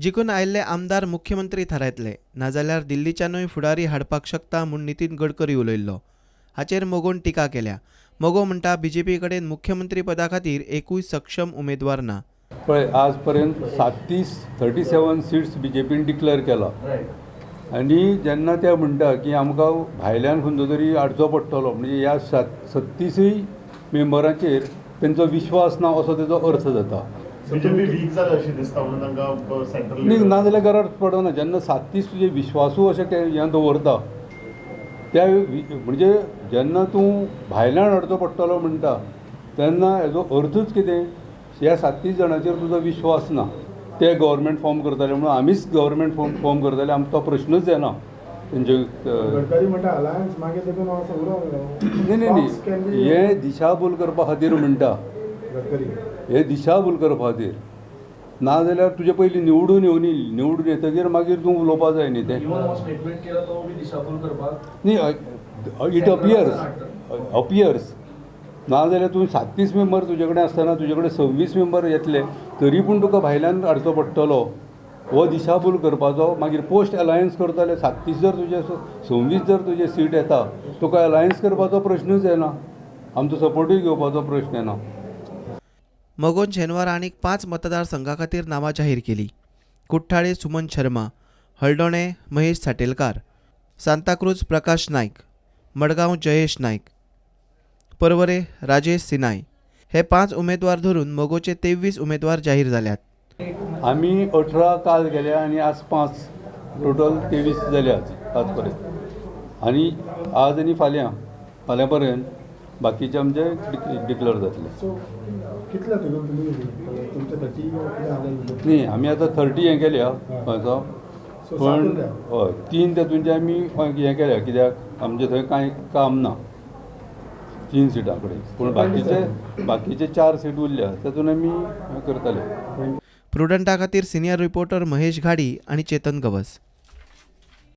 जिखून आयिल्ले आमदार मुख्यमंत्री थारायतले, नाजाल्यार दिल्लीच्यानूय फुडारी हाडपाक शकता म्हूण नितीन गडकरी उलयल्लो. हाचेर मगोन टिका केल्या. मगो म्हणटा बीजेपी कडेन मुख्यमंत्री पदा खातीर एकूय सक्षम उमेदवार ना. पळय, आज पर्यंत 37 सीट्स बीजेपीन डिक्लेअर केला आनी जेन्ना ते म्हणटा की आमकां भायल्यान खंयचो तरी हाडचो पडटलो, म्हणजे ह्या 37 मेंबरांचेर तेंचो विश्वास ना असो तेजो अर्थ जाता. न्ही, नाजाल्यार गरज पडना. जेन्ना 37 तुजे विश्वासू अशें हें दवरता त्या म्हणजे जेन्ना तूं भायल्यान हाडचो पडटलो म्हणटा तेन्ना हेजो अर्थूच कितें, ह्या 37 जाणांचेर तुजो विश्वास ना. ते गव्हर्मेंट फॉर्म करतले म्हणून आमीच गव्हर्मेंट फॉर्म करतले, आमकां तो प्रश्नूच येना. तेंचे न्ही न्ही न्ही, हें दिशाभूल करपा खातीर म्हणटा, हे दिशाभूल करपा खातीर. नाजाल्यार तुजे पयलीं निवडून येवनी, निवडून येतकीर मागीर तूं उलोवपा जाय न्ही. तें न्ही, it appears appears. नाजाल्यार तूं 37 मेंबर तुजे कडेन आसतना तुजे कडेन 26 मेंबर येतले तरी पूण तुका भायल्यान हाडचो पडटलो. हो दिशाभूल करपाचो. मागीर पोस्ट अलायन्स करतले 37 जर तुजे 26 जर तुजे सीट येता तुका अलायन्स करपाचो प्रश्नूच येना, आमचो सपोर्टूय घेवपाचो प्रश्न येना. मगोन शेनवारा आनीक 5 मतदारसंघा खातीर नांवां जाहीर केली. कुठ्ठाळे सुमन शर्मा, हळदोणे महेश साटेलकार, सांताक्रूज प्रकाश नायक, मडगांव जयेश नायक, परवरे राजेश सिनाय हे 5 उमेदवार धरून मगोचे 23 उमेदवार जाहीर जाल्यात. आमी 18 काल गेल्या आनी आज 5, टोटल 23 जाले आज आजपर्यंत. आनी आज आनी फाल्यां फाल्यां पर्यंत बाकीचे आमचे डिक्लेअर जातले. न्ही, आमी आतां 30 हें केल्या पण हय 3 तेतूनचे आमी हें केल्या कित्याक आमचें थंय कांय काम ना 3 सिटां कडेन, पूण बाकीचे 4 सीट उरल्या तातूंत आमी करतले. प्रुडंटा खातीर सिनियर रिपोर्टर महेश घाडी आनी चेतन गवस.